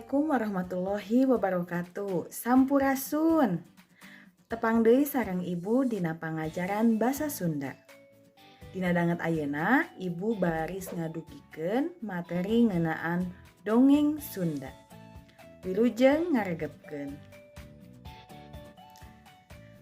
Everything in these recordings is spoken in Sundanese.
Assalamualaikum warahmatullahi wabarakatuh. Sampurasun. Tepang deui sareng Ibu dina pangajaran basa Sunda. Dina danget ayeuna Ibu baris ngadugikeun materi ngeunaan dongeng Sunda. Wilujeng ngaregepkeun.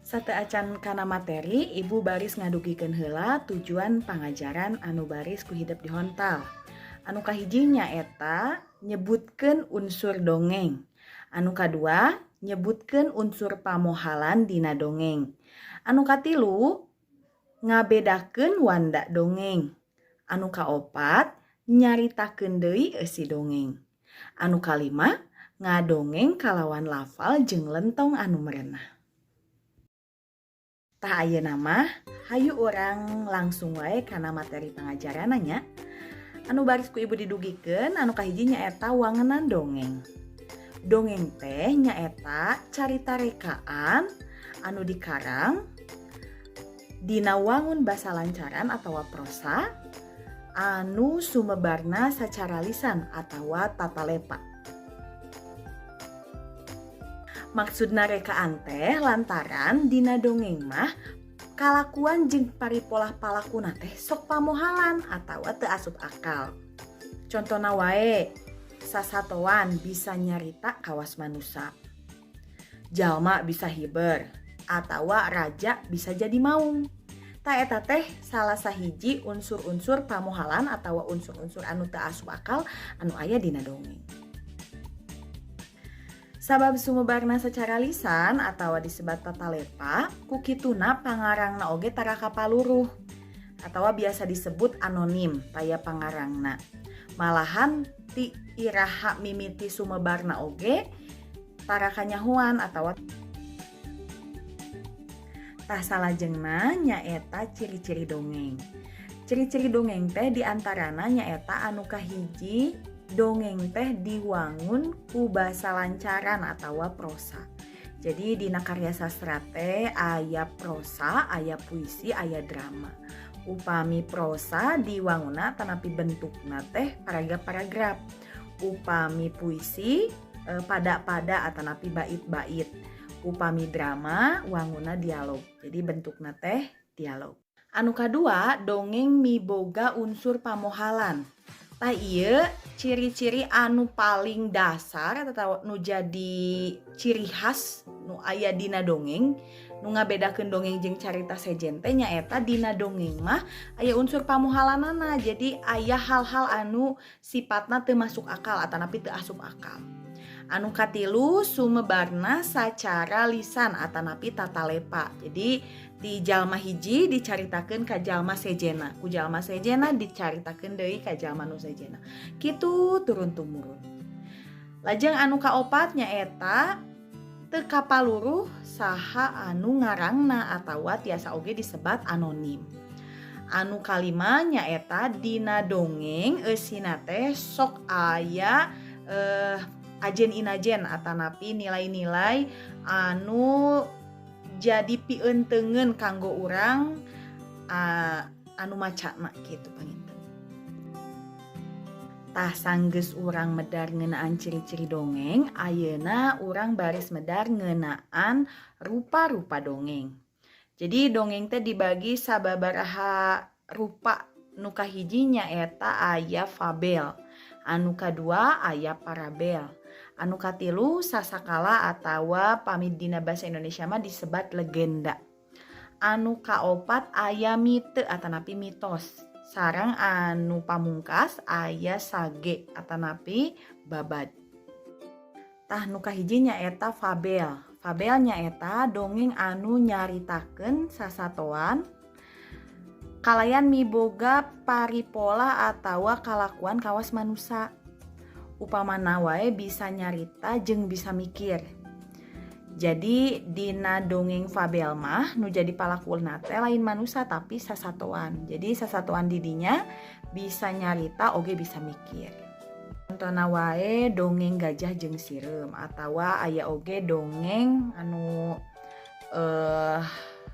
Sateuacan kana materi, Ibu baris ngadugikeun heula tujuan pangajaran anu baris ku hidep dihontal. Anu kahiji nyaeta nyebutkeun unsur dongeng. Anu kadua nyebutkeun unsur pamohalan dina dongeng. Anu katilu ngabedakeun wanda dongeng. Anu kaopat nyaritakeun deui eusi dongeng. Anu kalima ngadongeng kalawan lafal jeung lentong anu merenah. Tah, ayeuna mah hayu urang langsung wae kana materi pangajaranna nya. Anu baris ku Ibu didugikeun anu kahiji nyaeta wangenan dongeng. Dongeng teh nyaeta carita rekaan anu dikarang dina wangun basa lancaran atawa prosa anu sumebarna sacara lisan atawa tatalepa. Maksudna rekaan teh lantaran dina dongeng mah kalakuan jeung paripolah palakuna teh sok pamohalan atawa teu asup akal. Contona wae, sasatoan bisa nyarita kawas manusa. Jalma bisa hiber atawa raja bisa jadi maung. Tah, eta teh salah sahiji unsur-unsur pamohalan atawa unsur-unsur anu teu asup akal anu aya dina dongeng. Sabab sumebarna secara lisan atawa disebat tatalepa, ku kituna pangarangna oge tara kapaluruh atawa biasa disebut anonim taya pangarangna. Malahan ti iraha mimiti sumebarna oge tara kanyahoan atawa. Tah, salajengna nyaeta ciri-ciri dongeng. Ciri-ciri dongeng teh diantarana nyaeta anu kahiji, dongeng teh diwangun ku basa lancaran atawa prosa. Jadi dina karya sastra teh aya prosa, aya puisi, aya drama. Upami prosa diwangunna tanapi bentukna teh paragraf-paragraf. Upami puisi pada-pada atanapi bait-bait. Upami drama wangunna dialog. Jadi bentukna teh dialog. Anu kadua, dongeng miboga unsur pamohalan. Tah, ieu ciri-ciri anu paling dasar atau nu jadi ciri khas nu aya dina dongeng, nu ngabedakeun dongeng jeung carita sejen teh nyaeta dina dongeng mah aya unsur pamohalanana. Jadi aya hal-hal anu sifatna teu masuk akal atanapi teu asup akal. Anu katilu, sumebarna sacara lisan atanapi tatalepa. Jadi di jalma hiji dicaritakeun ka jalma sejena, ku jalma sejena dicaritakeun deui ka jalma nu sejena. Kitu turun tumurun. Lajeng anu kaopat nyaeta teu kapaluruh saha anu ngarangna atawa tiasa oge disebat anonim. Anu kalima nyaeta dina dongeng eusina teh sok aya ajen inajen atanapi nilai-nilai anu jadi pieunteugeun kanggo urang anu macana kitu panginten. Tah, sanggeus urang medar ngeunaan ciri-ciri dongeng, ayeuna urang baris medar ngeunaan rupa-rupa dongeng. Jadi dongeng teh dibagi sababaraha rupa. Nu kahiji nyaeta aya fabel, anu kadua aya parabel, anu katilu sasakala atawa pami dina bahasa Indonesia mah disebat legenda. Anu kaopat aya mite atanapi mitos. Sareng anu pamungkas aya sage atanapi babad. Tah, nu kahiji nyaeta fabel. Fabel nyaeta dongeng anu nyaritakeun sasatoan kalayan miboga paripola atawa kalakuan kawas manusa. Upamana wae bisa nyarita jeung bisa mikir. Jadi dina dongeng fabel mah nu jadi palakuna teh lain manusa, tapi sasatoan. Jadi sasatoan didinya bisa nyarita oge bisa mikir. Contohna wae dongeng Gajah jeung Sireum atawa aya oge dongeng anu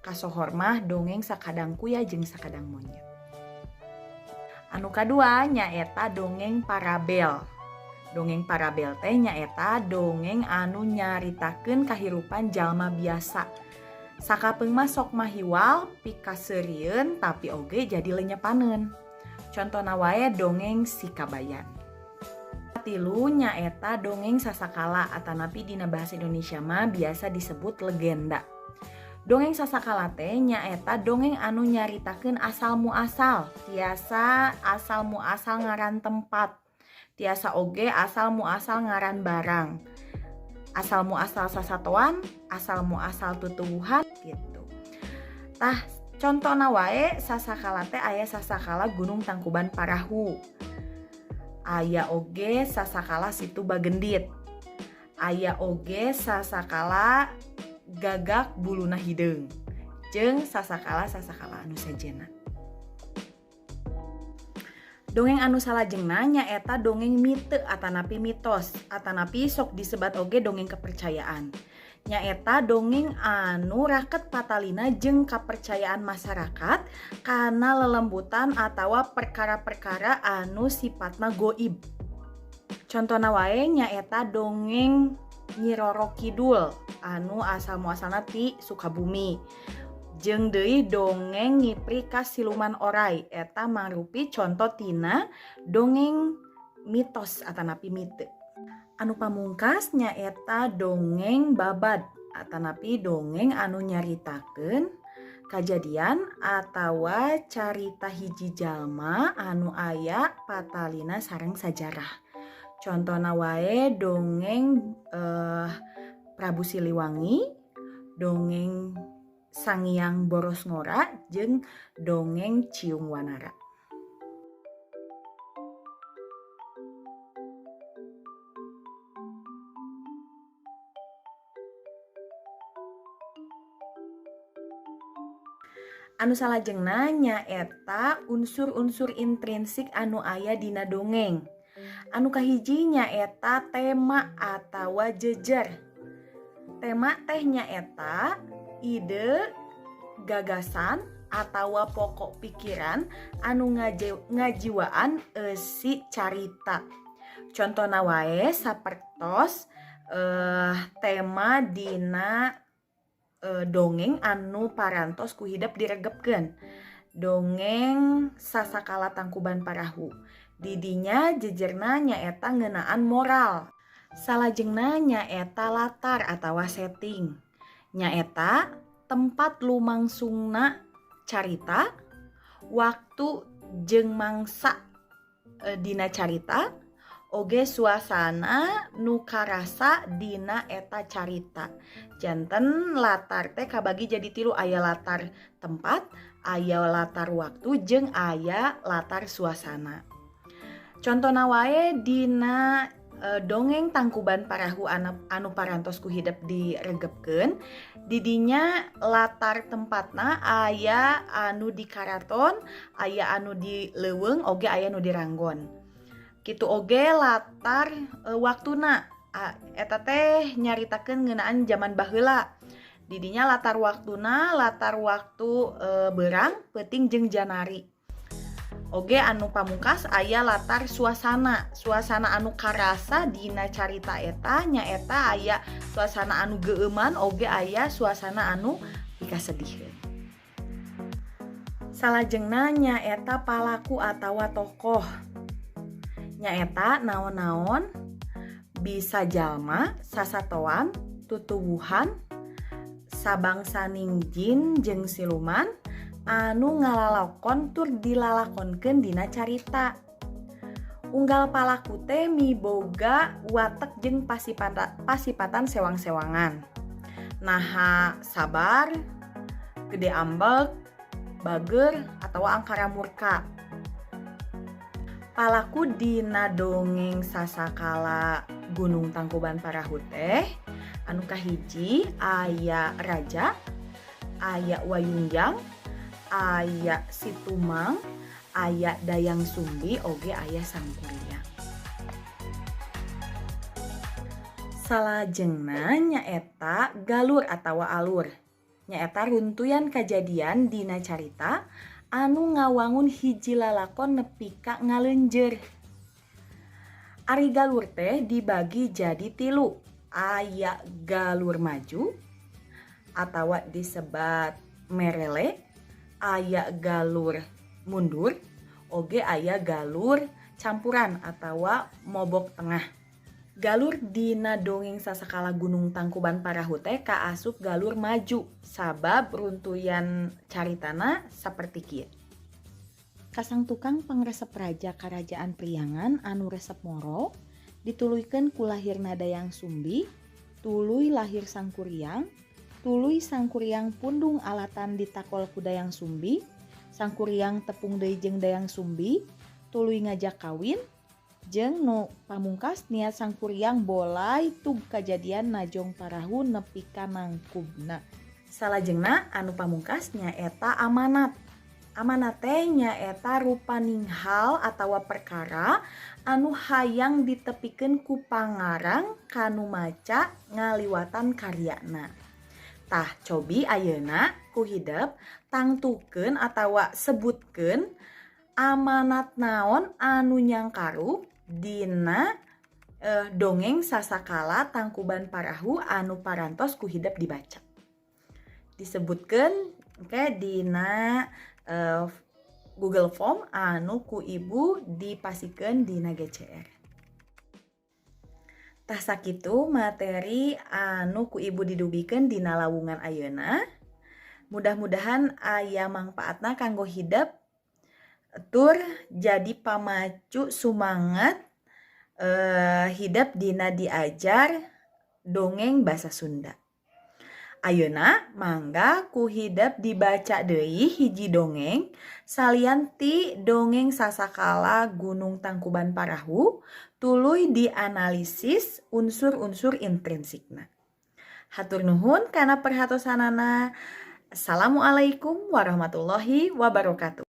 kasohor mah dongeng Sakadang Kuya jeung Sakadang Monyet. Anu kadua nyaeta dongeng parabel. Dongeng parabel teh nyaeta dongeng anu nyaritakeun kahirupan jalma biasa. Sakapeung mah sok mahiwal, pikaseurieun tapi oge jadi lenyepaneun. Contona wae dongeng Si Kabayan. Tilu nyaeta dongeng sasakala atanapi dina bahasa Indonesia mah biasa disebut legenda. Dongeng sasakala teh nyaeta dongeng anu nyaritakeun asal muasal, tiasa asal muasal ngaran tempat, tiasa oge asal muasal ngaran barang, asal muasal sasatoan, asal muasal tutuwuhan gitu. Tah, contona wae sasakala teh aya sasakala Gunung Tangkuban Parahu. Aya oge sasakala Situ Bagendit. Aya oge sasakala Gagak Buluna Hideung. Jeung sasakala-sasakala anu sejenna. Dongeng anu salajengna nyaeta dongeng mite atanapi mitos atanapi sok disebat oge dongeng kepercayaan. Nyaeta dongeng anu raket patalina jeung kapercayaan masyarakat kana lelembutan atawa perkara-perkara anu sifatna goib. Contona wae nyaeta dongeng Nyi Roro Kidul anu asal muasalna ti Sukabumi. Jeung deui dongeng Ngipri ka Siluman Orai eta mangrupi conto tina dongeng mitos atanapi mite. Anu pamungkas nyaeta dongeng babad atanapi dongeng anu nyaritakeun kajadian atawa carita hiji jalma anu aya patalina sareng sajarah. Contona wae dongeng Prabu Siliwangi, dongeng Sangiang Borosngora jeung dongeng Ciung Wanara. Anu salajengna nyaeta unsur-unsur intrinsik anu aya dina dongeng. Anu kahiji nyaeta tema atawa jejer. Tema teh nyaeta ide, gagasan atawa pokok pikiran anu ngajiwaan eusi carita. Contona wae sapertos tema dina dongeng anu parantos ku hidep diregepkeun. Dongeng Sasakala Tangkuban Parahu. Didinya jejerna nyaeta ngeunaan moral. Salajengna nyaeta latar atawa setting. Nyaeta tempat lumangsungna carita, waktu jeung mangsa dina carita, oge suasana nu karasa dina eta carita. Janten latar teh kabagi jadi tilu, aya latar tempat, aya latar waktu, jeung aya latar suasana. Contona wae dina dongeng Tangkuban Parahu anu parantos ku hidep diregepkeun, didinya latar tempatna aya anu di karaton, aya anu di leuweung, oge aya nu di ranggon. Kitu oge latar waktuna, eta teh nyaritakeun ngeunaan jaman baheula. Didinya latar waktuna, latar waktu beurang, peuting jeung janari. Oge anu pamungkas aya latar suasana, suasana anu karasa dina carita eta nyaeta aya suasana anu geueuman oge aya suasana anu pikasedihkeun. Salajengna nyaeta palaku atawa tokoh. Nyaeta naon-naon bisa jalma, sasatoan, tutuwuhan, sabangsaning jin jeung siluman anu ngalalakon tur dilalakonkeun dina carita. Unggal palaku teh miboga watek jeung pasipatan sewang-sewangan. Naha sabar, gede ambek, bager atawa angkara murka. Palaku dina dongeng Sasakala Gunung Tangkuban Parahu teh anu kahiji aya raja, aya Wayungjang, aya Situmang, aya Dayang Sumbi, oge aya Sangkuriang. Salajengna nyaeta galur atawa alur. Nyaeta runtuyan kajadian dina carita anu ngawangun hiji lalakon nepi ka ngaleunjeur. Ari galur teh dibagi jadi tilu. Aya galur maju atawa disebat merele, aya galur mundur, oge aya galur campuran atawa mobok tengah. Galur dina dongeng Sasakala Gunung Tangkuban Parahu teh kaasup galur maju sabab runtuyan caritana saperti kieu. Ka sang tukang pangresep raja Karajaan Priangan anu resep moro dituluykeun ku lahirna Dayang Sumbi, tuluy lahir Sangkuriang, tuluy Sangkuriang pundung alatan ditakol ku Dayang Sumbi, Sangkuriang tepung deui jeung Dayang Sumbi, tuluy ngajak kawin, jeung nu pamungkas niat Sangkuriang bolay tug kajadian najong parahu nepi ka nangkubna. Salajengna anu pamungkas nyaeta amanat. Amanat teh nyaeta rupaning hal atawa perkara anu hayang ditepikeun ku pangarang ka nu maca ngaliwatan karyana. Tah, cobi ayeuna ku hidep tangtukeun atawa sebutkeun amanat naon anu nyangkarup dina dongeng Sasakala Tangkuban Parahu anu parantos ku hidep dibaca. Disebutkeun engke dina Google Form anu ku ibu dipasikeun dina GCR. Tah, sakitu materi anu ku ibu didugikeun dina lawungan ayeuna. Mudah-mudahan aya mangpaatna kanggo hidep tur jadi pamacu sumangat hidep dina diajar dongeng basa Sunda. Ayeuna mangga ku hidep dibaca deui hiji dongeng salian ti dongeng Sasakala Gunung Tangkuban Parahu, tuluy dianalisis unsur-unsur intrinsikna. Hatur nuhun kana perhatosanana. Assalamualaikum warahmatullahi wabarakatuh.